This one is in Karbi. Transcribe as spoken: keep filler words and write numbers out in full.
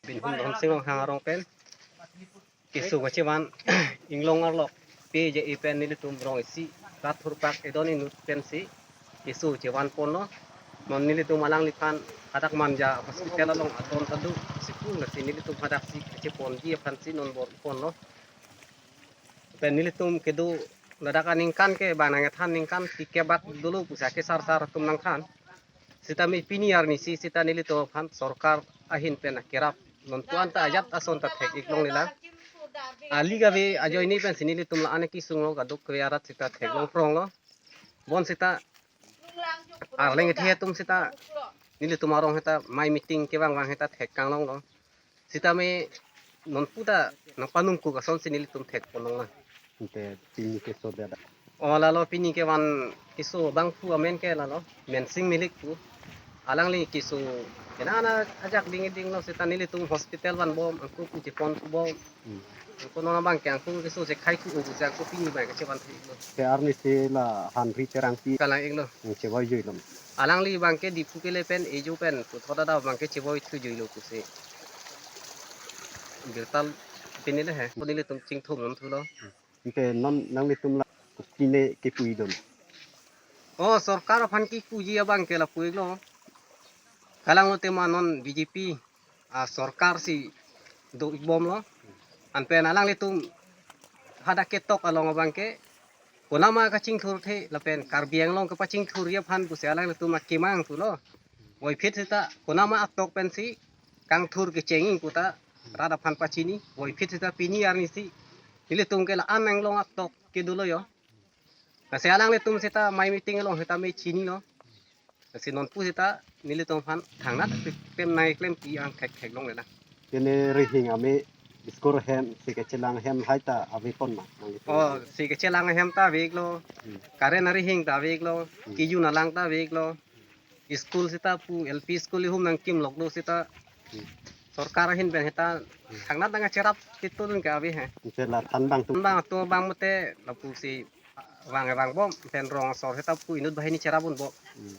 Binhun Dhonsing Ronghang arong pen keso kachevan inglong arlo pe je ipen nelitum rong isi rat thurpak edon inut pensi keso chevan ponlo. Non nelitum alangliphan hadak Manja hospital along adon tadu sikul nasi nelitum hadak si kacheponji aphansi non bor ponlo. Pen nelitum kedo ladak aningkan ke bang nangkethan ningkan tikebak dolo pusi akesar sar atum nangthan. Sitame pini arnisi sita nelitum aphan sorkar ahin pen akerap non puan ta ajat ason ta thek-ik longle lang. Ali kave ajoine pensi nelitum la-an kesung lo, kadokave arat sita theklong prong lo. Bonsita arleng kethe atum sita nelitum arong sita mai meeting kevang vang sita thek kanglong lo. Sitame non puta nangpanung kuk asonsi nelitum thek ponlong lang. Ante pini keso dada. O lalo pini kevan keso abangphu amen ke lalo Mensing Milik pu. Alangli keso kena ana ajak ding ding lo sita nelitum hospital vanbom angko pu chepon bom. Hmm. Angko non abang ke angko keso chekhai ku ugu si angko pini abang ke chevan thek lo. Te arnisi la Hanri Terangpi. Kalang-ik lo. Hmm, chevoi jui lo. Alangli abang ke Diphu kele pen ejo pen puthot ada abang ke chevoi thu jui lo pusi birta pini le he. Ko nelitum chingthum non thulo. Ante non nanglitum la pine kepu-i dun. O sorkar aphan kepuji abang ke lapu-ik lo. Kalang lo tema non B J P a sorkar si do-ik bom lo. Anpen alanglitum hadak ketok along abang ke konama kachingthur the lapen Karbi Anglong kepachingthurji aphan pusi alanglitum akemang pulo. Voiphit sita konama atok pensi kangthur kecheng-ik puta rat aphan pachini. Voiphit sita pini arnisi nelitum ke la-an Anglong atok kedo lo yo. Lasi alanglitum sita mai meeting along sitame chinilo. Lasi nonpu sita nelitum aphan thangnat klem nai klem pi ang thek theklongle lang. Kene rihing ame school hem, si kachelang hem hai ta ave pon ma nanglitum? O, si kachelang hem ta ave-ik lo. Hmm. Current arihing ta ave-ik lo. Hmm. Kejun alang ta ave-ik lo. School sita pu L P school ihum nangkim lok do sita. Hmm. Sorkar ahin pen sita thangnat nangkacherap titul ke ave he. Ante la than abang atum. Than abang atum abang mate lapusi vang vangbom pen rong asor sita pu inut banghini cherap unbom. Hmm.